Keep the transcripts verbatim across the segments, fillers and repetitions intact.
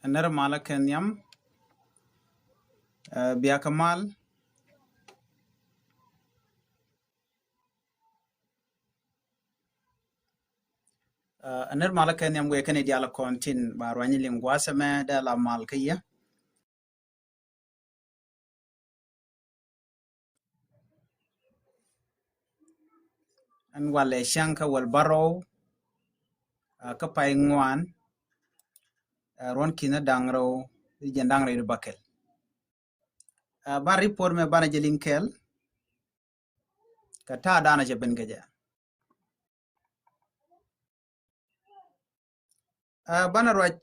Ɛ nɛr malä kɛ nhiam. Ɛ, bia kɛ mal. Ɛ, ɛ nɛr malä kɛ nhiam wëë kɛn i̱ diaal kɔn tin ba ruany liŋ gua̱a̱th ɛmɛ dee la mal kä yɛ. Ɛn walɛ cäŋ kä wäl bärɔw, ɛ, kä pay ŋuan, ɛ, ruɔ̱n ki̱n da̱ŋ rɛw, jɛn da̱ŋ rɛw di bäkɛl. Ɛ, ban report mɛ banɛ jɛ liŋ kɛɛl. Kɛ ta̱a̱ danɛ cɛ ben kɛ jɛ. Ɛ, banɛ ruac,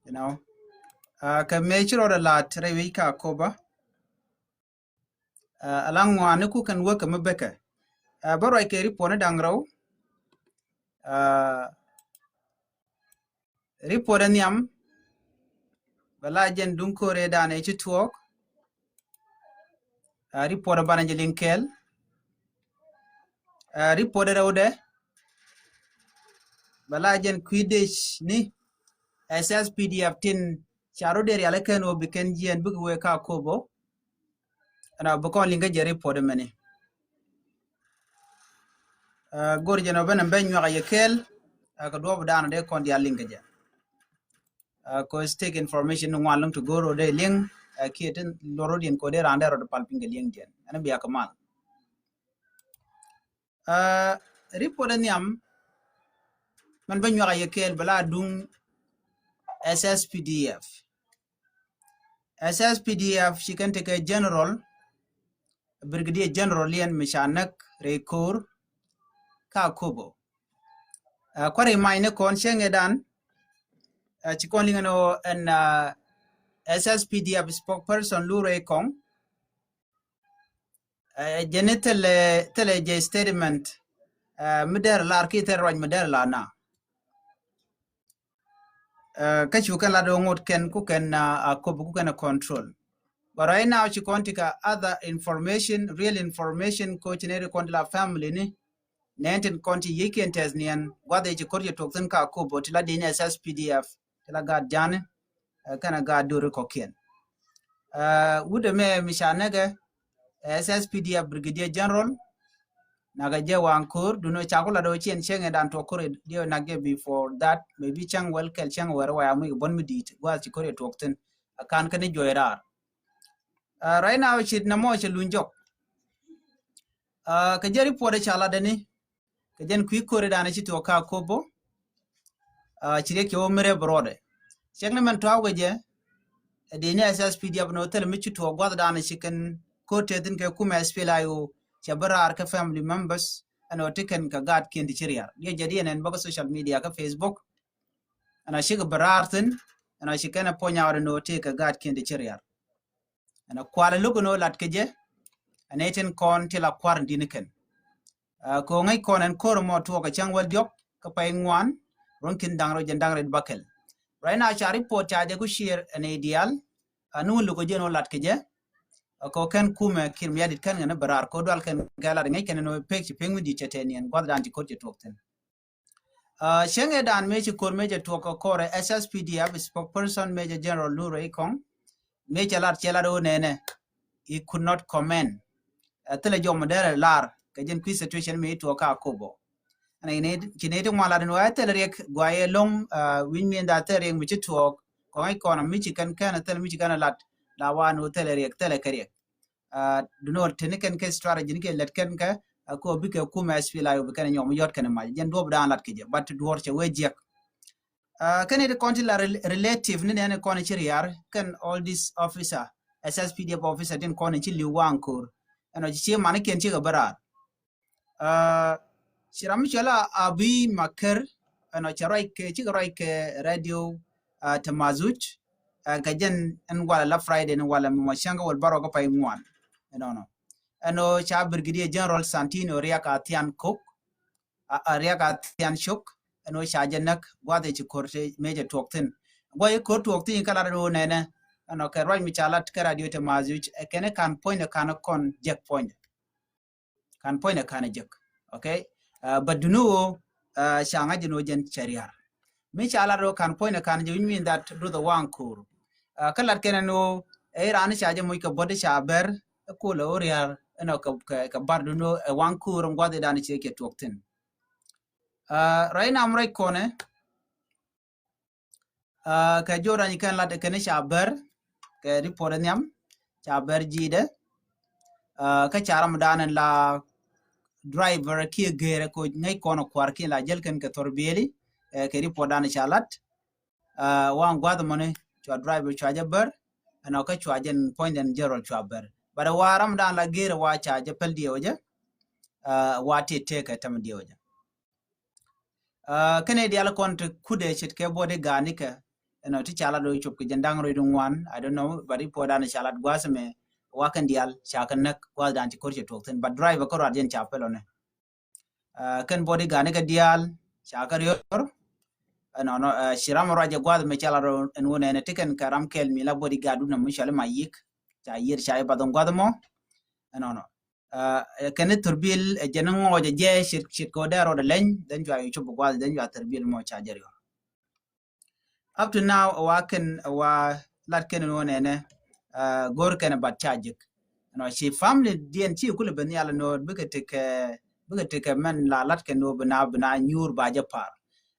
you know, ɛ, kɛ mëë ci rɔɔdɛ la̱t rɛy wec kä Akobo. Ɛ, ala ŋuani ku kɛn wä kɛ mi bekɛ. Ɛ, bä ruac kɛ report ni da̱ŋ rɛw. Ɛ, report ɛ nhiam. Bɛ la jɛn duŋ ko̱r ëë danɛ ci tuɔɔk. Ɛ, report ɛ banɛ jɛ liŋ kɛɛl. Ɛ, report ɛ rɛwdɛ. Bɛ la jɛn kui̱ dec ni S S P D F tin ca rɔ dee rial ɛ kɛn wä bi kɛn jiɛn bikɛ wee kä Akobo. Ɛn a bi kɔn liŋ kä jɛ report ɛ mɛni. Ɛ, go̱r jɛn ɔ ben ɛn ben nyuak a yɛ kɛɛl. Ɛ, kɛ duɔp dan dee kɔn diaal liŋ kä jɛ. Ɛ, kɛ take information ni ŋuan loŋ ti go̱r ɔ dee liŋ. Ɛ, kiɛ tin lor ɔ diɛn kɔ dee raan dee rɔ di pal piny kɛ liŋ diɛn. Ɛn bia kɛ mal. Ɛ, report ɛ nhiam. Mɛn ben nyuak a yɛ kɛɛl bɛ la duŋ S S P D F. S S P D F ci kɛn tekɛ general, Brigadier General yɛn mi ca näk rɛy ko̱r kä Akobo. Ɛ, kuari mac ni kɔn cäŋ ëë dan, ɛ, ci kɔn liŋ ɛn ɣöö ɛn, ɛ, S S P D F spokesperson Lurey Kong. Ɛ, jɛn ni thilɛ, thilɛ jɛ statement, ɛ, mi dɛr lar ki thilɛ ruac mi dɛr lar na. Ɛ, kä cu kɛn lat ɣöö ŋot kɛn ku kɛn, ɛ, Akobo ku kɛn ɛ control. But right now ci kɔn ti kɛ other information, real information ko ci nɛ ri kɔn ti la family ni. Nɛn tin kɔn ti yiëëkiɛn tɛth niɛn gua̱th ëë ci ko̱r cɛ tuɔk thi̱n kä Akobo ti la di̱ny S S P D F ti la gaat ja̱a̱ni. Ɛ, kɛnɛ gaat dööri kɔ̱kiɛn. Ɛ, wut ɛmɛ mi ca näkɛ, ɛ, S S P D F Brigadier General. Nakɛ jɛ waŋ ko̱r dunɔ ca ku lat ɣöö ciɛn cäŋ ɛ dan tuɔk ko̱r diɛ nak jɛ before that, maybe cäŋ wäl kɛl cäŋ wäl waya muc kɛ buɔ̱n mi di̱i̱t gua̱a̱th ci ko̱r cɛ tuɔk thi̱n. Ɛ, ka̱n kɛn i̱ juɔc raar. Ɛ, right now ci nɔmɔ cɛ luny jɔk. Ɛ, kɛ jɛ report ɛ ca lat ɛni kɛ jɛn kui̱ ko̱r ɛ dan ci tuɔk kä Akobo. Ɛ, ci riɛk cɛ wä mi rɛp rɔɔdɛ. Cɛk ni mɛn tɔ̱a̱ wecɛ, ɛ, di̱ny ni S S P D F ni wä thilɛ mi ci tuɔk gua̱th dan ci kɛn ko̱r tɛth thi̱n kɛ kumɛ S P L A I O cɛ bi raar kɛ family members ɛn wä ti kɛn kɛ gaatkiɛn ti ci riar. Diɛ jɛ diɛn ɛn bä kä social media kä Facebook. Ɛn a cikɛ bi raar thi̱n ɛn a ci kɛn ɛ puɔ̱ny a wä ni wä ti kɛ gaatkiɛn ti ci riar. Ɛn a kual ɛ lo̱k ɛn ɣöö lat kɛ jɛ ɛn ɛ tin kɔn ti la kua̱r in di̱t ni kɛn. Ɛ, kɛ ɣöö ŋäc kɔn ɛn ko̱r ɛmɔ tuɔɔk ɛ cäŋ wäl diɔ̱k kä pay ŋuan ruɔ̱n ki̱n da̱ŋ rɛw jɛn da̱ŋ rɛw bäkɛl. Right now ca report ca jɛ ku share ɛn ɛ diaal. Ɛ, ni wun lo̱k ɛ jɛ ɛn ɣöö lat kɛ jɛ. Ɛ, kɛ ɣöö kɛn kumɛ Kiir Mayardit kɛn kɛn ɛ bɛ raar kɛ ɣöö dual kɛn kɛ lat ŋäc kɛn ɛn ɣöö pek ci pek mi di̱t cɛ tɛn yɛn gua̱th dan ci ko̱r cɛ tuɔɔk thi̱n. Ɛ, cäŋ ëë dan mëë ci ko̱r mëë cɛ tuɔk kɛ kɔrɛ S S P D F spokesperson Major General Lurey Kong. Mëë cɛ lat cɛ lat ɣöö nɛnɛ, he could not comment. Ɛ, thilɛ jɔm dɛrɛ lar kɛ jɛn kui̱ situation mëë tuɔk kä Akobo. Ɛn a ci nɛy ti ŋuan lat ɛn ɣöö ɛ thilɛ riɛk guayɛ lo̱ŋ, ɛ, wi̱ny mi̱i̱n da thilɛ riɛk mi ci tuɔk. Kɔŋ i̱ kɔn mi ci kɛn kɛn thilɛ mi ci kɛn lat la wan ɣöö thilɛ riɛk thilɛ kɛ riɛk. Ɛ, dunɔ teni kɛn kɛ strategy ni kɛ lɛt kɛn kɛ, ɛ, kɛ ɣöö bikɛ kumɛ S P L A I O bi kɛn nyɔk mi yɔt kɛn mac jɛn duɔp dan lat kɛ jɛ but duɔr cɛ wee jiɛk. Ɛ, kɛn it kɔn ti la rel-, relative ni nɛn kɔn ci riar kɛn all this officer, S S P D F officer tin kɔn ci li̱w waŋ ko̱r. Ɛn ɔ ci cie mani kiɛn cikɛ bä raar. Ɛ, ci ram mi cɔl a Abi Makär, ɛn ɔ cɛ ruac kɛ, cikɛ ruac kɛ radio, ɛ, Tamazuj, ɛ, kɛ jɛn ɛn walɛ la Friday ni walɛ mi mɔ cäŋ kä wäl bärɔw kä pay ŋuan. Ɛnɔnɔ. Ɛn ɔ ca Brigadier General Santino Riak Athian Kok, a, a Riak Athian Cok, ɛn ɔ ca jɛ näk gua̱th ɛ ci ko̱r te mëë cɛ tuɔk thi̱n. Gua̱th ɛ ko̱r tuɔk thi̱n kä lat ɛn ɔ nɛnɛ. Ɛn ɔ kɛ ruac mi ca lat kä radio Tamazuj, ɛ kɛn ɛ ka̱n puɔ̱nydɛ ka̱n kɔn jek puɔ̱nydɛ. Ka̱n puɔ̱nydɛ ka̱n ɛ jek. Okay? Ɛ, but duni ɣöö, ɛ, ca ŋa̱c ɛn ɣöö jɛn cɛ ria̱r. Mi ca lat ɣöö ka̱n puɔ̱nydɛ ka̱n jɛ, which mean that duth ɛ waŋ ko̱r. Kä lat kɛn ɛn ɣöö ɛ iran ca jɛ moc kɛ buɔ̱t ca bär ɛ kol ɛ ɣöö ria̱r ɛn ɣöö kɛ bar dun ɣöö ɛ waŋ ko̱r ɛn gua̱th idan ciɛ kɛ tuɔk thi̱n. Ruac nam ruac kɔnɛ kɛ jɔw rany kɛn lat kɛn ca bär kɛ report nhiam ca bär ji̱dɛ. Kä ca ram dan la driver kiɛ gɛrɛ ko ŋäc kɔn kuar kiɛ la jäl kɛn kɛ thor bieli kɛ report dan ca lat. Waŋ guath mɔni cua driver cua jɛ bär ɛn ɔ kä cua jɛn puɔ̱nydɛn jɛ rɔl cua bär. But wa ram dan la gɛrɛ wa ca jɛ päl diɛw jɛ wa ti tëëkɛ täm diɛw jɛ. Kɛnɛ dial kɔn ti kudɛ ce̱tkɛ bodyguard nikɛ ɛnɔ ti ca la do cop kɛ jɛn da̱ŋ rɛy di ŋuan. I don't know, but report dan ca lat gua̱th mɛ wa kɛn dial ca kɛ näk gua̱th dan ci ko̱r cɛ tuɔk thi̱n, but driver kä ruat jɛn ca pɛl ɔnɛ. Kɛn bodyguard nikɛ dial ca kɛ riɔr ɛnɔnɔ. Ci ram ruat jɛ gua̱th mɛ ca la do ɛn wunɛ ɛnɛ ti kɛn kɛ ram kɛl mi la bodyguard wunɛ mi cɔali ma yik ca yier ca ibath ɛn gua̱th mɔ ɛnɔnɔ. Kɛn ni thurbil ɛ jɛn ŋɔɔc ɛ jɛ cit kɛ wä dee rɔɔdɛ leny, then jua yi cop guath, then jua thurbil mɔ ca jɛ riɔr. Up to now wa kɛn wa lat kɛn ni wä nɛnɛ go̱r kɛn bat ca jik. Ɛnɔ ci family diɛn ci kulɛ ben nhial ni wä bikɛ tekɛ bikɛ tekɛ mɛn la lat kɛn ni wä bina bina nyuur ba jɛ par.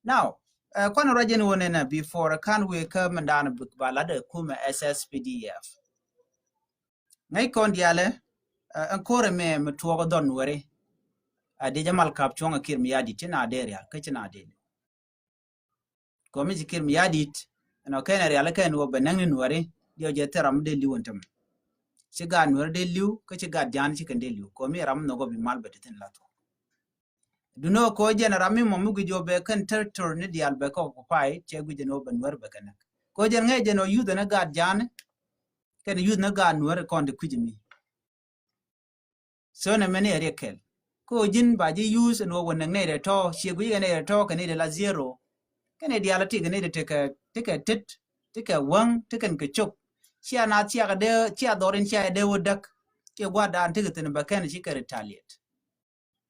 Now kuan rɔ jɛn wä nɛnɛ before kan wee kä mɛn dan ba lat ɛ kumɛ S S P D F. Ŋäc kɔn dialɛ ɛn ko̱rɛ mɛ mi tuɔɔk dhɔn weri. A diɛ jɛ mal kap cuɔ̱ŋ a kir mi yadit ci na dee rial kä ci na dee liw. Kɔmi ci kir mi yadit ɛn ɔ kɛn a rial kɛn wä bɛ näŋ ni nuɛri diɛ jɛ thil ram dee liw ɛn tämɛ. Ci gaat nuɛri dee liw kä ci gaat jan ci kɛn dee liw kɔmi ram nhɔk ɔ bi mal bɛ ti thin la thuɔk. Dunɔ ko jɛn ram mi mɔ mi guic jɔ bɛ kɛn territory ni dial bɛ kä occupy cɛ guic jɛn wä bɛ nuɛri bɛ kɛ näk. Ko jɛn ŋäc jɛn wä youth ni gaat jan kɛn youth ni gaat nuɛri kɔn ti kui̱c mi. So nɛ mɛni ɛ riɛk kɛl. Ko ji̱n ba ji̱ use ɛn wä wä näk nɛy rɛ tɔ ciɛ guic kɛ nɛy rɛ tɔ kɛ nɛy rɛ la zero. Kɛn nɛy dial ti kɛ nɛy rɛ ti kɛ ti kɛ tet ti kɛ wäŋ ti kɛn kɛ cop. Cia na ciak dee cia dhɔr in cia dee wä däk. Kiɛ gua̱dan ti kɛ thin bɛ kɛn ci kɛ retaliate.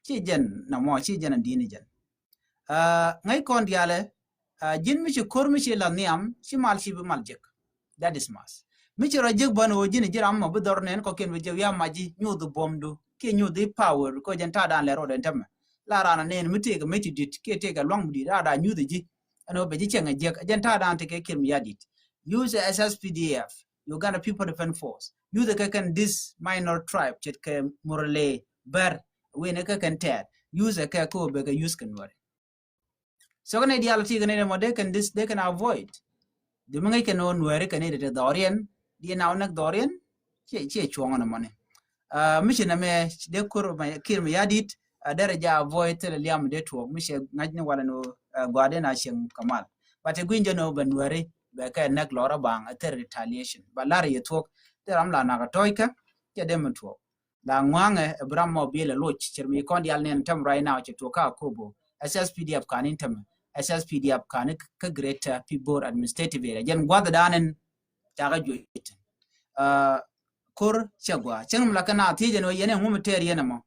Ci jɛn na mɔ ci jɛn a di̱n jɛn. Ŋäc kɔn dialɛ ji̱n mi ci ko̱r mi ci la nhiam ci mal ci bi mal jek. That is must. Mi ci rɔ jek bän ɣöö ji̱n ji̱ ram mɔ bi dhɔr nɛn kɔkiɛn bi jek wi̱i̱ a mac ji̱ nyuth buɔ̱mdu kiɛ nyuth i̱ power kɔ jɛn ta̱a̱ dan lɛ rɔɔdɛ tämɛ. La ran a nɛn mi tëëkɛ mec ti dit kiɛ tëëkɛ luaŋ mi dit ran a nyuth ji̱. Ɛn ɣöö bɛ ji̱ cɛŋ a jek jɛn ta̱a̱ dan tëëkɛ kir mi yadit. Use S S P D F, Uganda People Defense Force. Use kɛ kɛn this minor tribe ce̱tkɛ Murle, Bär, wi̱i̱ ni kɛ kɛn tɛɛr. Use kɛ kä wä bɛ kɛ use kɛ nuɔri. So kɛn idial ti kɛn ni mɔ dee kɛn this dee kɛn avoid. Di mi ŋäc kɛn wä nuɛri kɛn ni dee dhɔriɛn di na wä näk dhɔriɛn. Ciɛ ciɛ cuɔŋ ni mɔni. Mi ci nɛ mɛ dee kur kir mi yadit. Derɛ ja avoid thilɛ liam dee tuɔk mi cɛ ŋa̱c ni walɛ ni wä gua̱dɛ na cieŋ kamal. But ti gui̱n jɛ ni wä bɛ nuɛri bɛ kɛ näk lɔrä baŋ a thil retaliation ba lar yɛ thuɔk. Thil ram la nak a tɔ̱ɔ̱c kä cɛ dee mi tuɔk. La ŋuaŋɛ ɛ bi ram mɔ biɛl ɛ loc cir mi kɔn dial nɛn tɛm right now cɛ tuɔk kä Akobo. S S P D F kan in tɛmɛ. S S P D F kan in kä Greater Pibor Administrative Area. Jɛn guath dan in cakɛ juɔc. Kor cɛ gua cɛŋ mi la kɛ na thiecɛ ni wä yɛn in ŋum tɛɛr yɛn ɛmɔ.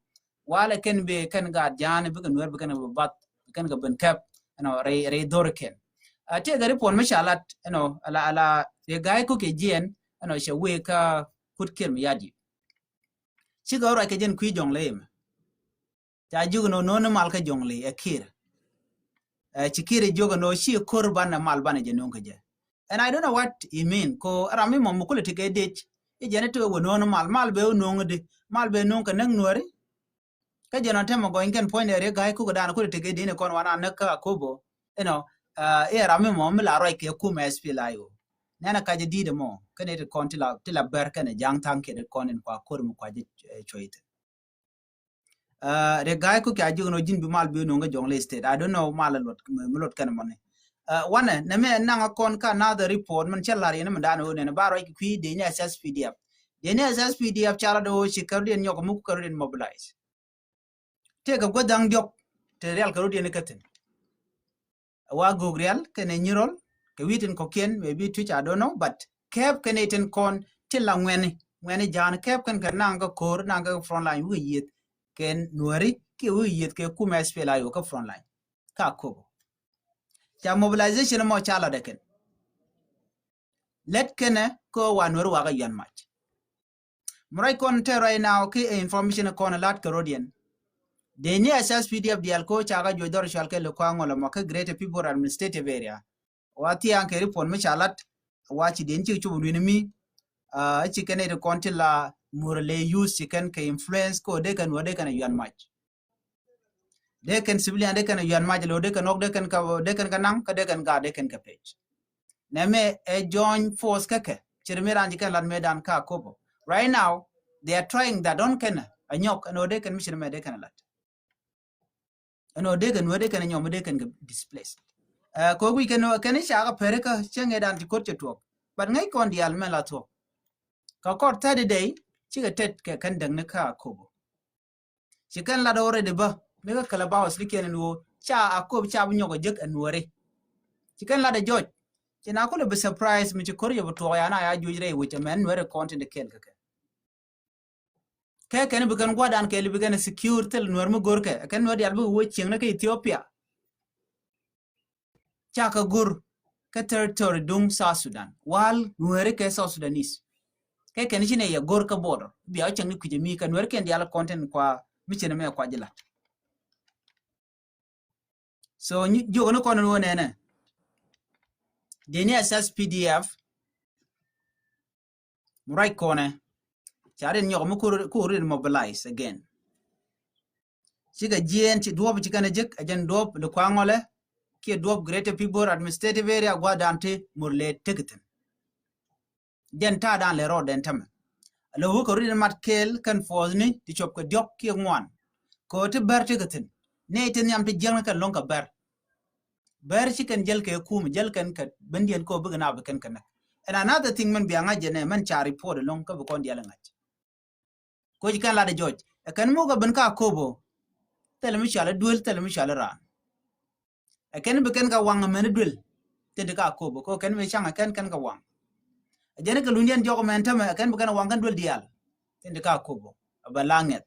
Walɛ kɛn bi kɛn gaat jan bikɛ nuɛr bikɛn bi bath bikɛn kɛ ben kɛp. Ɛnɔ rɛy rɛy dhor kɛn. Tɛɛkɛ report mi ca lat ɛnɔ ala ala rɛy ga̱a̱c kok kɛ jiɛn ɛnɔ cɛ wee kä kut kir mi yadi. Cikɛ ruac kɛ jɛn kui̱ jɔŋ ley mɛ. Ca jiök ni wä no̱o̱ŋ ni mal kä jɔŋ ley ɛ kir. Ci kir jiök ni wä ci ko̱r banɛ mal banɛ jɛ no̱o̱ŋ kä jɛ. And I don't know what he mean ko ram mi mɔm mi kulɛ ti kɛ dec. I̱ jɛn i̱ ti wä no̱o̱ŋ ni mal mal bɛ wä no̱o̱ŋ di mal bɛ no̱o̱ŋ kɛ näk nuɔri. Kä jɛn ɔ tɛmɛ gɔny kɛn puɔ̱nydɛ riek ga̱a̱c kuk dan kulɛ ti kɛ dec ni kɔn wan a näk kä Akobo. Inɔ i̱ ram mi mɔm mi la ruac kɛ kum S P L I O. Nɛn a kac a di̱i̱t ɛmɔ kɛn i̱ ti kɔn ti la bɛr kɛn ɛ ja̱ŋ tha̱a̱ŋ kiɛ ti kɔn in kua ko̱r mi kua jɛ cuɔy thi̱n. Riek ga̱a̱c kuk ca jiök ni wä ji̱n bi mal bi nuŋ kä Jonglei State. I don't know mal luɔt mi luɔt kɛn mɔni. Wanɛ nɛ mɛ naŋ a kɔn ka another report mɛn cɛ la̱r yɛn mɛ da̱a̱n ɣöö nɛn ba ruac kɛ kui̱ dee ni S S P D F. Dee ni S S P D F ca lat ɣöö ci kärdiɛn nyɔk muk kärdiɛn mobilize. Tëëkɛ guäth da̱ŋ diɔ̱k te rial kärdiɛn kä thi̱n. Wa gök rial kɛnɛ nyirol kɛ wi̱i̱ tin kɔ̱kiɛn maybe Tuic, I don't know, but kɛɛp kɛnɛ tin kɔn tin la ŋuɛni ŋuɛni ja̱a̱n kɛɛp kɛn kɛ naŋ kä ko̱r naŋ kä front line wikɛ yieth kɛ nuɛri kiɛ wikɛ yieth kɛ kumɛ S P L I O kä front line. Ka Akobo Ca mobilization mɔ ca lat ɛ kɛn. Lät kɛnɛ kä wa Nuɛr wakä yuan mac. Mi ruac kɔn te right now ki information kɔn lat kɛ rodiɛn. Dee ni S S P D F dial ko ca ka juɔc dhɔr cual kɛ Lokuaŋ Ŋɔl mɔ kɛ Greater Pibor Administrative Area. Wa thiaŋ kɛ report mi ca lat, wa ci dee ni cik cop wini mi, ah, ci kɛn iti kɔn ti la Murle use ci kɛn kɛ influence ko dee kɛn wä dee kɛn a yuan mac. Dee kɛn civilian dee kɛn a yuan mac lo dee kɛn ɔk dee kɛn ka, dee kɛn ka naŋ ka dee kɛn gaat dee kɛn ka page. Nɛ mɛ ɛ join force kɛ kɛ. Cir mi ran ci kɛn lat mɛ dan ka Akobo. Right now, they are trying that on kɛn a nyɔk ɛn o dee kɛn mi cir mɛ dee kɛn a lat. Ɛn o dee kɛn wä dee kɛn a nyɔk mi dee kɛn ka displaced. Ɛ, ko guic kɛn o kɛn i ca ka pɛri ka cɛ ŋɛ dan ci kot cɛ tuɔk. But ŋäc kɔn dial mɛ la tuɔk. Ka kɔr thirty day, cikɛ tɛt kɛ kɛn däŋni ka Akobo. Ci kɛn lat already bä, mi kä Clubhouse ni kiɛn ni wo, ca Akobo ca bi nyɔk a jek ɛ Nuɛri. Ci kɛn lat a jɔc, ci na kulɛ bi surprise mi ci kor yɛ bi tuɔk ya na ya juc rɛy wec ɛmɛn Nuɛri kɔn tin di kɛl kɛ kɛ. Kɛ kɛn bi kɛn guadan kɛl bi kɛn secure thil Nuɛr mi gor kɛ, kɛn Nuɛr dial bi wec cieŋ ni kä Ethiopia. Ca kɛ gor kä territory duŋ South Sudan. Wal Nuɛri kɛ South Sudanese. Kɛ kɛn ci nɛ yɛ gor kä border. Bia wä cɛŋ ni kui̱c mi kɛ Nuɛri kɛn dial content kua mi cɛn mɛ kua jilat. So jiök ni kɔn ni wä nɛnɛ. Deni S S P D F. Right kɔnɛ. Ca rin nyɔk mi kur rin mobilize again. Cikɛ jiɛn ci duɔp ci kɛn a jek a jɛn duɔp Lokuaŋ Ŋɔlɛ kiɛ duɔp Greater Pibor Administrative Area guadan ti Murle tekithin. Jɛn ta̱a̱ dan lɛ rɔɔd dɛn tämɛ. Lɛ wä kɛ rin mat kɛɛl kɛn force ni ti cop kɛ diɔk kiɛ ŋuan. Kɛ ti bɛr tekithin ni ti nhiam ti jiɛn kɛn loŋ kɛ bɛr. Bɛr ci kɛn jäl kɛ kum jäl kɛn kɛ bendiɛn kɛ bikɛ na bi kɛn kɛ näk. And another thing mɛn bia ŋa̱c jɛ nɛ mɛn ca report ɛlɔŋ kä bi kɔn dial ŋa̱c. Koc kɛn lat ɛ jɔc ɛ kɛn muk ɛ ben ka Akobo. Thil mi cual ɛ duel thil mi cual ɛ raan. Ɛ kɛn bi kɛn ka waŋ ɛ mɛn ɛ duel. Tin ti ka Akobo ko kɛn mi caŋ ɛ kɛn kɛn ka waŋ. Ɛ jɛn kɛ lundiɛn jɔk ɛ mɛn tämɛ ɛ kɛn bi kɛn ɛ waŋ kɛn duel diaal. Tin ti ka Akobo ɛ bɛ la ŋɛth.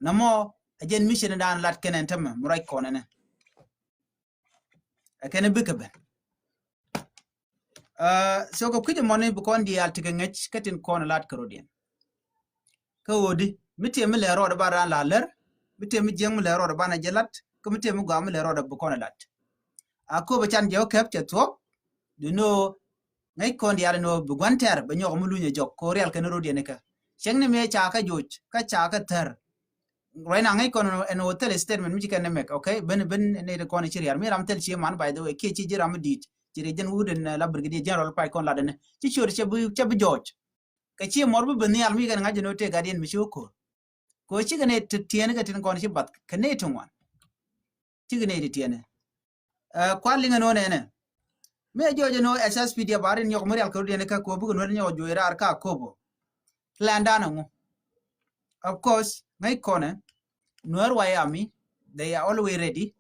Nɔmɔ ɛ jɛn mission dan lat kɛn ɛn tämɛ mi ruac kɔn ɛnɛ. Ɛ kɛn ɛ bikɛ ben. Uh, so kɛ kui̱c ɛmɔni bi kɔn diaal ti kɛ ŋäc kä tin kɔn lat kɛ rodiɛn. Kä ɣöödi mi tiɛ mi lɛ rɔɔdɛ ba ran la lär, mi tiɛ mi jiɛŋ mi lɛ rɔɔdɛ ba na jɛ lat, kä mi tiɛ mi gɔaa mi lɛ rɔɔdɛ bi kɔn lat. Akobo can jɛ wä kɛp cɛ thuɔk. Di no ŋäc kɔn diaal ni wä bi gua̱n tɛr bɛ nyɔk mi lunyɛ jɔk ko rial kɛn rodiɛn ikä. Cɛŋ ni mëë ca kä joc kä ca kä thär. Right now ŋäc kɔn ɛn wä thil statement mi ci kɛn ni mɛk, okay? Ben ben ni ti kɔn ci rial mi ram thil ci man, by the way, kiɛ ci ji̱ ram mi di̱i̱t ci ri jɛn wut ɛn la Brigadier General pay kɔn lat ɛn ci ciöt cɛ bi cɛ bi jɔc. Kɛ ci mɔr bi ben nhial mi kɛn ŋa̱c ɛn wä tëë gat yɛn mi ci wä ko̱r. Kɛ wä cikɛ ni ti tiɛɛni kɛ tin kɔn ci bath kɛ ni ti ŋuan. Cikɛ ni ti tiɛɛni. Ɛ, kual liŋɛ nɔ nɛnɛ. Mi ɛ jɔɔc ɛn ɣöö S S P D F a rin nyɔk mi rial kɛ rut yɛn kä kɛ ɣöö bikɛ Nuɛr nyɔk juɔc raar kä Akobo. Plan dan ɛŋu? Of course ŋäc kɔnɛ Nuɛr White Army, they are always ready.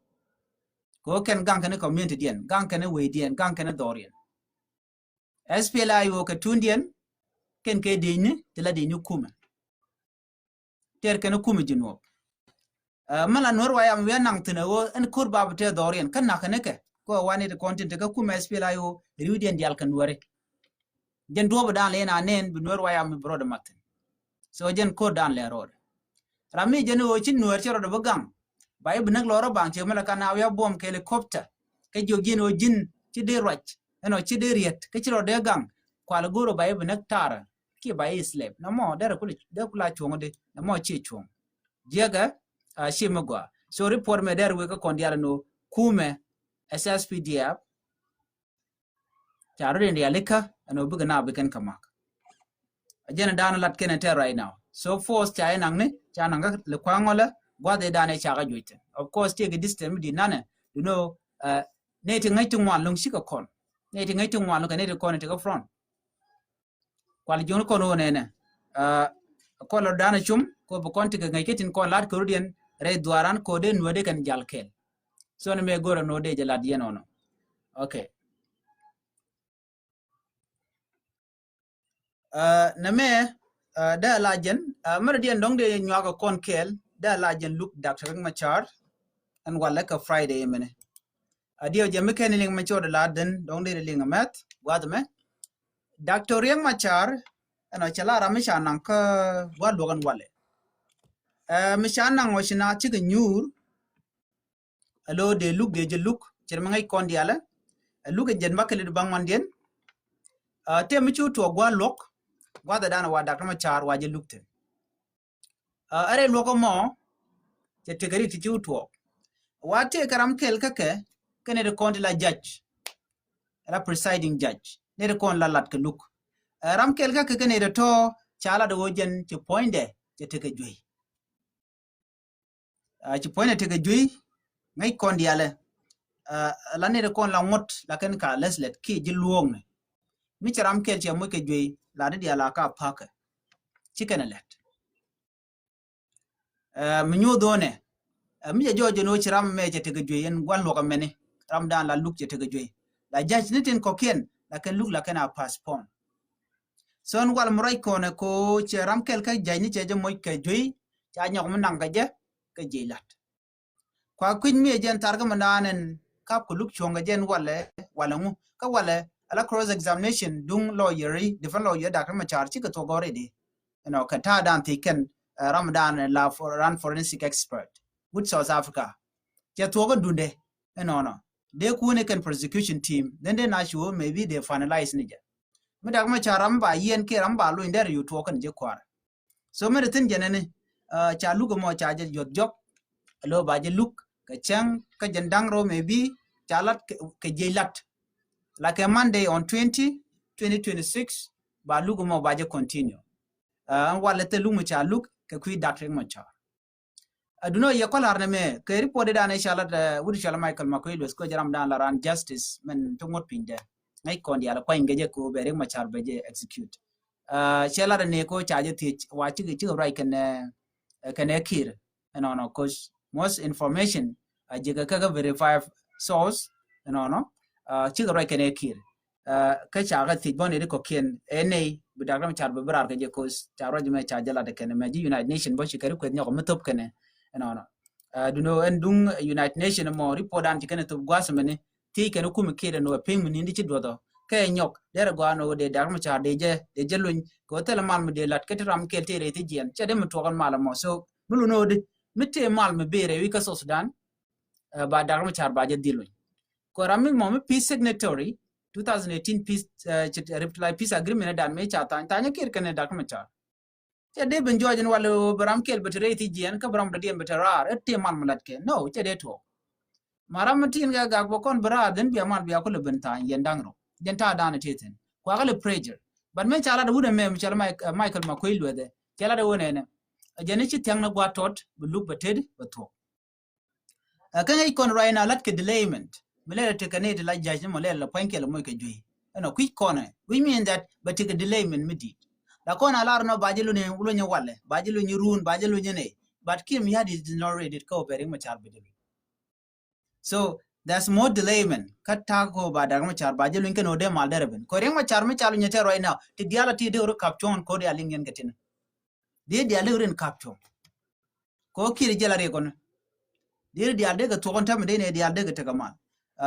Kɛ ɣöö kɛn gaŋ kɛn community diɛn, gaŋ kɛn wecdiɛn, gaŋ kɛn dhɔriɛn. S P L A I O kɛ tundiɛn kɛn kɛ diecni ti la diecni kumɛ. Tɛr kɛn kumɛ ji̱ Nuɔp. Ɛ, mɛ la Nuɛr White Army wi̱i̱ naŋ thi̱n ɛ ɣöö ɛn ko̱r ba bi tɛr dhɔriɛn kä na̱k kɛn kɛ kɛ ɣöö wanɛ ti kɔn tin te kä kumɛ S P L A I O ri̱wdiɛn diaal kɛ Nuɛri. Jɛn duɔ̱ɔ̱p dan lɛ in a nɛn bi Nuɛr White Army bi rɔɔdɛ mat thi̱n. So jɛn ko̱r dan lɛ rɔɔdɛ. Ram mi jɛn ɣöö ci Nuɛr cɛ rɔɔdɛ bi gaŋ. Ba i̱ bi näk lɔɔr ɔ baŋ ciɛ mɛ la kan a wi̱i̱ a buɔ̱m kɛɛl helicopter kɛ jiök ji̱n ɣöö ji̱n ci dee ruac ɛn ɔ ci dee riet kä ci rɔɔdɛ gaŋ. Kual go̱o̱r ɔ ba i̱ bi näk taarä kiɛ ba i̱ slap. Nɔmɔ derɛ kul dee kul a cuɔ̱ŋ di nɔmɔ ci cuɔ̱ŋ. Jiɛkɛ a ci mi gɔaa. So report mɛ derɛ wek kä kɔn diaal ɛn ɣöö kumɛ S S P D F ca rɔ den rialikä ɛn ɣöö bikɛ na bikɛn kä mak. A jɛn dan lat kɛn tɛ right now. So force ca inaŋ ni ca naŋ kä li kuaŋ ŋɔlɛ guath idan i̱ ca kä juɔc thin. Of course tiek i distance mi di nanɛ, you know, uh, ne ti ŋäc ti ŋuan loŋ cikɛ kɔn. Ne ti ŋäc ti ŋuan loŋ kɛ ne ti kɔn ti kä front. Kual jiɔn kɔn wä nɛnɛ. Uh, kɔn lɔ dan cum ko bi kɔn ti kɛ ŋäc kä tin kɔn lat kɛ rut yɛn rɛy dhuaran ko den nuɛ de kɛn jal kɛl. So ni mɛ go̱rɛ nuɛ de jɛ lat yɛn ɔnɔ. Okay. Uh, nɛ mɛ, uh, dee la jɛn, uh, mɛrɛ diɛn dɔŋ dee nyuak kɔn kɛɛl, dee la jɛn luk Doctor Riek Machar, ɛn walɛ kɛ Friday mɛnɛ. A diɛw jɛ mi kɛn liŋ mɛ cot la den dɔŋ dee liŋ mɛth guath mɛ. Doctor Riek Machar ɛn ɔ cɛ la ram mi ca naŋ kä gua̱ luɔk ɛn walɛ. Ɛ mi ca naŋ ɔ ci na cikɛ nyuur. Alo dee luk dee jɛ luk cɛ mi ŋäc kɔn dialɛ. Ɛ luk ɛ jɛn bakɛ lit baŋ wan diɛn. Ɛ tëë mi ci wä tuɔɔk gua̱ luɔk gua̱th ɛ dan ɛ wa Doctor Machar wa jɛ luk thin. Ɛ rɛy luɔk ɛmɔ cɛ tekɛ ri ti ci wä tuɔɔk. Wa tëë kɛ ram kɛl kä kɛ kɛ nɛy ti kɔn ti la judge. La presiding judge nɛy ti kɔn la lat kɛ luk. Ɛ ram kɛl kä kɛ kɛ nɛy ti tɔ ca lat ɛ wä jɛn cɛ puɔ̱nydɛ cɛ tekɛ juey. Ɛ ci puɔ̱nydɛ tekɛ juey ŋäc kɔn dialɛ. Ɛ la nɛy ti kɔn la ŋuɔ̱t la kɛn ka lɛs lɛt kiɛ ji̱ luɔ̱ɔ̱knɛ. Mi cɛ ram kɛl cɛ moc kɛ juey la di dial a ka pa̱kɛ. Ci kɛn ɛ lɛt. Ɛ mi nyuuth ɣöö nɛ ɛ mi cɛ jɔɔc jɛn ɣöö ci ram mɛ cɛ tekɛ juey ɛn gua̱n luɔk ɛmɛni. Ram dan la luk cɛ tekɛ juey la judge ni tin kɔkiɛn la kɛn luk la kɛn a postpone. So ɛn wal mi ruac kɔnɛ ko cɛ ram kɛl kä judge ni cɛ jɛ moc kɛ juey ca nyɔk mi naŋ kɛ jɛ kɛ jiey lat. Kua kui̱ny mi ɛ jɛn thar kä mi naan ɛn kap kɛ luk cuɔ̱ŋ kɛ jɛn walɛ walɛ ŋu kä walɛ ala cross examination duŋ lawyer, defense lawyer Doctor Machar cikɛ thuɔk already. You know, kɛ ta̱a̱ dan thiec kɛn ɛ ram dan la ran forensic expert with South Africa. Cɛ thuɔk kä dunde. You know, no dee kuuni kɛn prosecution team then dee na cu maybe they finalize ni jɛ. Mi Doctor Machar ram ba yiɛn kiɛ ram ba lony dɛr yu tuɔk kɛn jɛ kuar. So mi ri thin jɛnɛ ni ca luk ɛmɔ ca jɛ yuɔth jɔk. Alo ba jɛ luk kɛ cɛŋ kä jɛn da̱ŋ rɔ maybe ca lat kɛ jiey lat. Like a Monday on twenty, twenty twenty-six ba luk ɛmɔ ba jɛ continue. Ɛn walɛ thil luk mi ca luk kɛ kui̱ Doctor Riek Machar. Ɛ dunɔ yɛ kɔlar nɛ mɛ kɛ report dan ɛ ca lat wut cɔl Michael Makuei Lueth ko jɛ ram dan la ran justice mɛn ti ŋuɔ̱t piny dɛ. Ŋäc kɔn dial kuany kɛ jɛ ko bɛ Riek Machar bɛ jɛ execute. Cɛ lat ni ko ca jɛ thiec wa cikɛ cikɛ ruac kɛn kɛn ɛ Kiir. Ɛnɔnɔ cause most information a jɛ kɛ kɛ verified source. Ɛnɔnɔ cikɛ ruac kɛn ɛ Kiir. Kä ca kɛ thiec bɔn iri kɔkiɛn ɛ nɛy bi Doctor Machar bi bi raar kɛ jɛ cause ca ruac mɛ ca jɛ lat kɛn mɛ ji̱ United Nation bɔ ci kɛ ri kueth nyɔk mi thop kɛn. Ɛnɔnɔ dunɔ ɛn duŋ United Nation mɔ report dan ci kɛn thop guas mɛni thiec kɛn kum Kiir ɛn wä piŋ mi ni di ci duɔth ɔ kɛ nyɔk derɛ gɔaa ni wä dee Doctor Machar dee jɛ dee jɛ luny kɛ wä thilɛ mal mi dee lat kä ti ram kɛl ti rɛy thi jiɛn cɛ dee mi tuɔk ɛn mal mɔ. So mi lun wä di mi tëë mal mi bi rɛy wi̱c kä South Sudan. Ba Doctor Machar ba jɛ dhil luny. Kɔ ram mi mɔ mi peace signatory two thousand eighteen peace revitalized peace agreement dan mi ca thany thany Kiir kɛn Doctor Machar. Cɛ dee ben jɔɔc in wal bi ram kɛl bi te rɛy thi jiɛn kä bi ram dɔ̱diɛn bi te raar ɛ ti mal mi lat kɛ no cɛ dee tuɔk. Ma ram mi tin kɛ gak bä kɔn bi raar dhin bia mal bia kulɛ ben thany yɛn da̱ŋ rɔ jɛn ta̱a̱ dan ti thin kua kɛ lɛ pressure. But mi ca lat wun ɛmɛ mi cɔl Michael Makuei Lueth ɛ cɛ lat ɛ wun ɛnɛ. Jɛn i̱ ci thiaŋ ni gua̱a̱t tɔt bi luk bɛ tet bɛ thuɔk. Kä ŋäc kɔn right now lat kɛ delayment mi lɛl tekɛ ni ti la judge ni mɔ lɛl la pua̱ny kɛl moc kɛ juey. Ɛnɔ kui̱c kɔnɛ which mean that bɛ tekɛ delayment mi di̱i̱t. La kɔn a lar nɔ ba jɛ luny luny walɛ ba jɛ luny run ba jɛ luny nɛ. But Kiir Mayardit is not ready kä wä bɛ Riek Machar bɛ jɛ luny. So there's more delayment kä ta̱a̱ kɔ ba Doctor Machar ba jɛ luny kɛn wä dee mal derɛ ben kɔ Riek Machar mi ca luny tɛ right now ti dial a ti dee wä ri kap cuɔ̱ŋ kɔ dee a liŋ yɛn kɛ tin. Dee dial dee wä ri in kap cuɔ̱ŋ. Kɔ Kiir jɛ la riɛk kɔn. Dee dial dee kɛ thuɔk kɔn tɛmɛ dee ni dial dee kɛ tekɛ mal.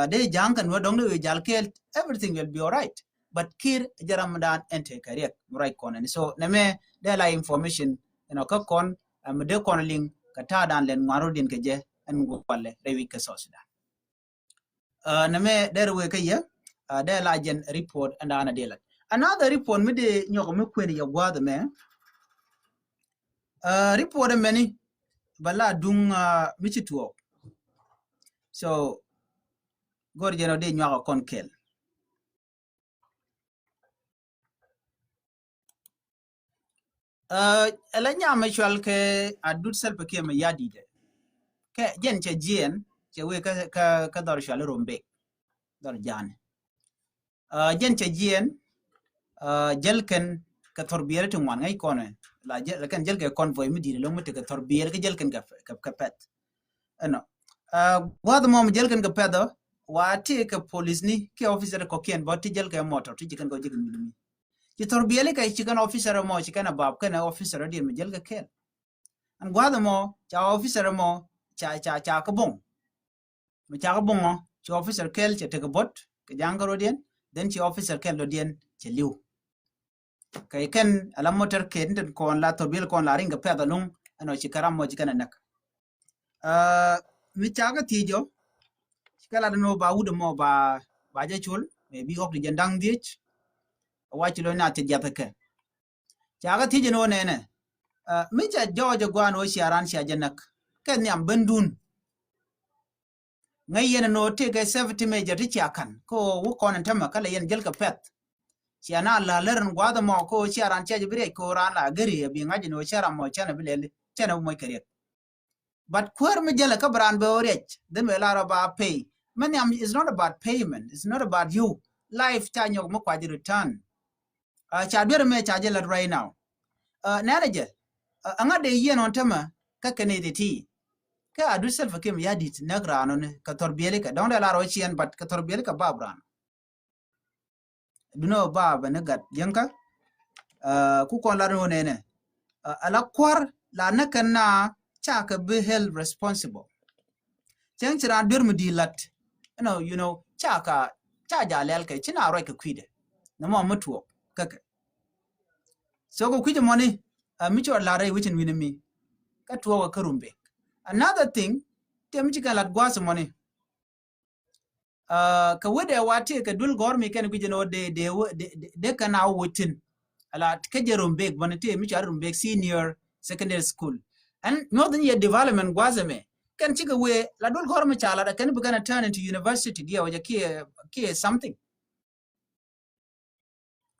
Dee ja̱a̱ŋ kɛn wä dɔŋ dee wee jal kɛɛl everything will be alright. But Kiir jɛ ram dan ɛn tekɛ riɛk mi ruac kɔn ɛn so nɛmɛ dee la information. Ɛn ɔ kä kɔn mi dee kɔn liŋ kɛ ta̱a̱ dan lɛn ŋuan rot din kɛ jɛ ɛn gualɛ rɛy wi̱c kɛ South Sudan. Nɛmɛ dee rɛ wee kä yɛ dee la jɛn report ɛn dan a dee lat another report mi dee nyɔk mi kuën yɛ gua̱a̱th ɛmɛ. Report ɛmɛni bɛ la duŋ mi ci tuɔɔk. So gɔr jɛn ɔ dee nyuak ɛ kɔn kɛl. Ɛlɛ nyam mi cual kɛ Adut Salva Kiir Mayardit kɛ jɛn cɛ jiɛn cɛ wee kä dhɔr cual Rumbek dhɔr Jani. Jɛn cɛ jiɛn jäl kɛn kɛ thɔr biɛl ti ŋuan ŋäc kɔnɛ la kɛn jäl kɛ convoy mi di̱i̱t loŋ mi tekɛ thɔr biɛl kɛ jäl kɛn kɛ pɛth. Ɛnɔ gua̱th mɔ mi jäl kɛn kɛ pɛth ɔ wa ti kɛ police ni kiɛ officer kɔkiɛn bɔ ti jäl kɛ mɔtɔ ti ji̱ kɛn kɔ ji̱ kɛ mi. Ci thɔr biɛli kɛ ci kɛn officer mɔ ci kɛn a bap kɛn officer diɛn mi jäl kɛ kɛl. Ɛn gua̱th mɔ ca officer mɔ ca ca ca kä boŋ. Mi ca kä boŋ ɔ Ci officer kɛl cɛ tekɛ bot kɛ ja̱a̱ŋ kärɔ̱diɛn, then ci officer kɛl dɔ̱diɛn cɛ li̱w. Kɛ kɛn ala motor kɛ ni tin kɔn la thor biɛl kɔn la riŋ kɛ pɛth alɔŋ ɛnɔ ci kɛ ram mɔ ci kɛn ɛ näk. Mi ca kɛ thiec ɔ ci kɛ lat ɛnɔ ba wut ɛmɔ ba, ba jɛ col mɛ bi ɣɔk ti jɛn da̱ŋ dhiec. Wa ci lɔ na thiec jath kɛ ca kɛ thiec ɛnɔ nɛnɛ. Mi ca jɔɔc ɛ guan ɔ cia ran cia jɛ näk kɛ nhiam bendun. Ŋäc yɛn ɛn ɣöö tëëkɛ safety measure ti cia ka̱n kä ɣöö wä kɔn ɛn tämɛ kä lɛ yɛn jäl kɛ pɛ̈th. Cia na la lär ɛn gua̱a̱th ɛmɔ kä ɣöö cia raan cia jɛ bi riɛc kä ɣöö raan la geri ɛ bi ŋa̱c ɛn ɣöö cia ram mɔ cɛn ɛ bi lɛli cɛn ɛ bi moc kɛ riɛk. But kuäär mi jälɛ kä bi raan bɛ ɣöö riɛc then bɛ lar ɔ ba pay. Mɛ nhiam, it's not about payment, it's not about you. Life ca nyɔk mi kuac return. Ca duer mɛ ca jɛ lät right now. Nɛnɛ jɛ aŋa dee yiɛn ɔn tämɛ kä kɛn iti ti kɛ a du Salva Kiir Mayardit näk raan ɔni kɛ thɔr biɛli kɛ dɔ̱ŋ dee lar ɔ ciɛn but kɛ thɔr biɛli kɛ bab raan. Dunɛ ɔ bab ɛn gat jiɛŋkä. Ku kɔn lar ni ɔ nɛnɛ ala kuar la näk kɛn na ca kɛ bi held responsible. Cäŋ ci raan duer mi di lat ɛnɔ, you know, ca ka ca ja lɛl kɛ ci na ruac kɛ kui̱dɛ. Nɛ mɔ mi tuɔɔk kä kɛ. So kɛ kui̱c mɔni mi cɔɔr lat rɛy wicin wi̱n mi kä tuɔɔk kä Rumbek. Another thing, tëë mi ci kɛn lat gua̱a̱th mɔni. Kɛ wetdɛ wa tëë kɛ duel gɔ̱r mi kɛn gui̱c ɛn ɣöö dee dee kɛn a wä thi̱n. Ala kä jɛ Rumbek bäni tëë mi cɔal Rumbek Senior Secondary School. Ɛn nyuɔth ni yɛ development gua̱a̱th ɛmɛ kɛn cikɛ wee la duel gɔ̱r mi ca lat ɛ kɛn bi kɛn a turn into university diɛ wä jɛ kiɛ kiɛ something.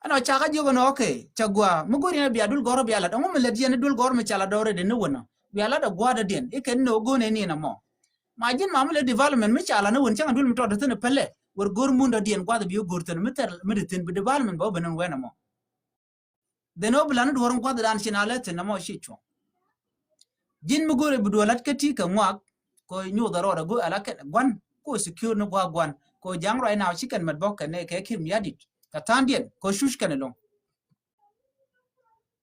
Ɛnɔ cakɛ jiök ɛnɔ, okay, cɛ gua mi go̱r yɛn bia duel gɔ̱r bia lat ɛŋu mi lät yɛn duel gɔ̱r mi ca lat dɔ̱rɛ deni wänɔ bia lat ɛ gua̱a̱r dɔ̱diɛn i̱ kɛn ni ɣöö go̱n ɛni ɛnɔ mɔ. Ma ji̱n ma mi lät development mi ca lat ni wän cäŋ duel mi tɔt thi̱n pälɛ wër go̱r mun dɔ̱diɛn gua̱th bi go̱r thi̱n mi thɛr mi di thi̱n bi development bä ben ɛn wɛn ɛmɔ. Then ɣöö bi lat ni duɔ̱ɔ̱r in gua̱th dan ci na lät thi̱n ɛmɔ ci cuɔ̱ŋ. Ji̱n mi go̱o̱ri bi duɔl lat kä ti kɛ ŋuak. Ko nyuuth a rɔɔd a go̱o̱ ala kɛn gua̱n ko secure ni gua̱a̱k gua̱n ko ja̱ŋ right now ci kɛn mɛt bɔk kɛn kɛ Kiir Mayardit kɛ tha̱a̱ŋdiɛn ko cuc kɛn ɛlɔ̱ŋ.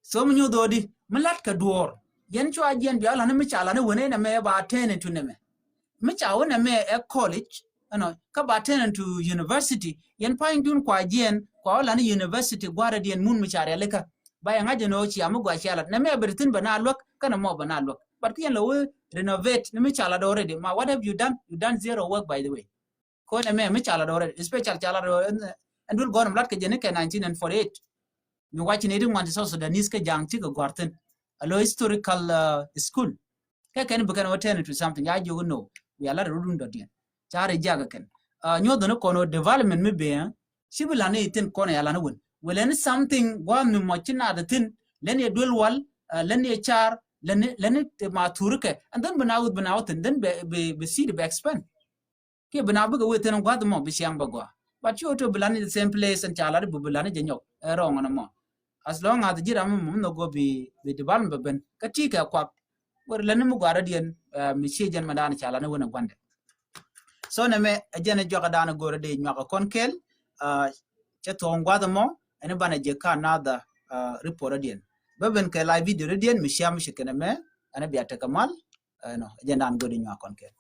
So mi nyuuth ɣöödi mi lat kɛ duɔ̱ɔ̱r yɛn cua jiɛn bia lat ni mi ca lat ni wen ɛn ɛmɛ ba tɛn into nɛmɛ. Mi ca wen ɛmɛ ɛ college ɛnɔ kä ba tɛn into university yɛn pa̱ny dun kua jiɛn kua wä lat ni university gua̱a̱r ɛdiɛn mun mi ca rialikä. Ba yɛ ŋa̱c ɛn ɣöö cia mi gɔaa cia lat nɛ mɛ bɛ ti thi̱n bɛ na luäk kɛnɛ mɔ bɛ na luäk. But kiɛn lɛ wee renovate ni mi ca lat already ma what have you done? You done zero work by the way. Ko nɛ mɛ mi ca lat already, especially ca lat already ɛn duel gɔn mi lat kɛ jɛ ni kɛ nineteen and forty eight. Mi wac ni ri ŋuan ti South Sudanese kɛ ja̱a̱ŋ cikɛ gɔ̱a̱r thi̱n a lo historical school. Kɛ kɛn bi kɛn wä turn into something ya jiök no. Bia lat rudun dɔ̱diɛn ca ri jiak kɛn. Nyuɔth ni kɔn wä development mi bee ci bi lan i̱ thi̱n kɔn ya lan i̱ wän wä lɛn i̱ something gua̱a̱m mi mɔc ci nath i̱ thi̱n lɛn i̱ duel wal lɛn i̱ car lɛn i̱ lɛn i̱ ma thurikɛ and then bi na wuth bi na wuth thi̱n then bi bi bi seed bi expand. Kiɛ bi na bikɛ wee thi̱n gua̱th mɔ bi ciaŋ bɛ gɔaa. But ci wä to bi lan i̱ the same place and ca lat i̱ bi bi lan i̱ jɛ nyɔk ɛ rɔɔŋ ɛn mɔ. As long as ji̱ ram mi mum nhɔk go̱ bi bi development bɛ ben kä ti kɛ kuak. Wër lɛn mi guarä diɛn mi cie jɛn mɛ dan ca lan i̱ wen ɛ guandɛ. So nɛ mɛ ɛ jɛn ɛ juakä dan ɛ go̱rä dee nyuakä kɔn kɛl. Cɛ thuɔ̱k gua̱th mɔ ɛn banɛ jɛ ka another report diɛn bä ben kɛ live video diɛn mi cia mi ci kɛn mɛ ɛn bia tekɛ mal. Ɛnɔ ɛ jɛn dan go̱rä dee nyuakä kɔn kɛl.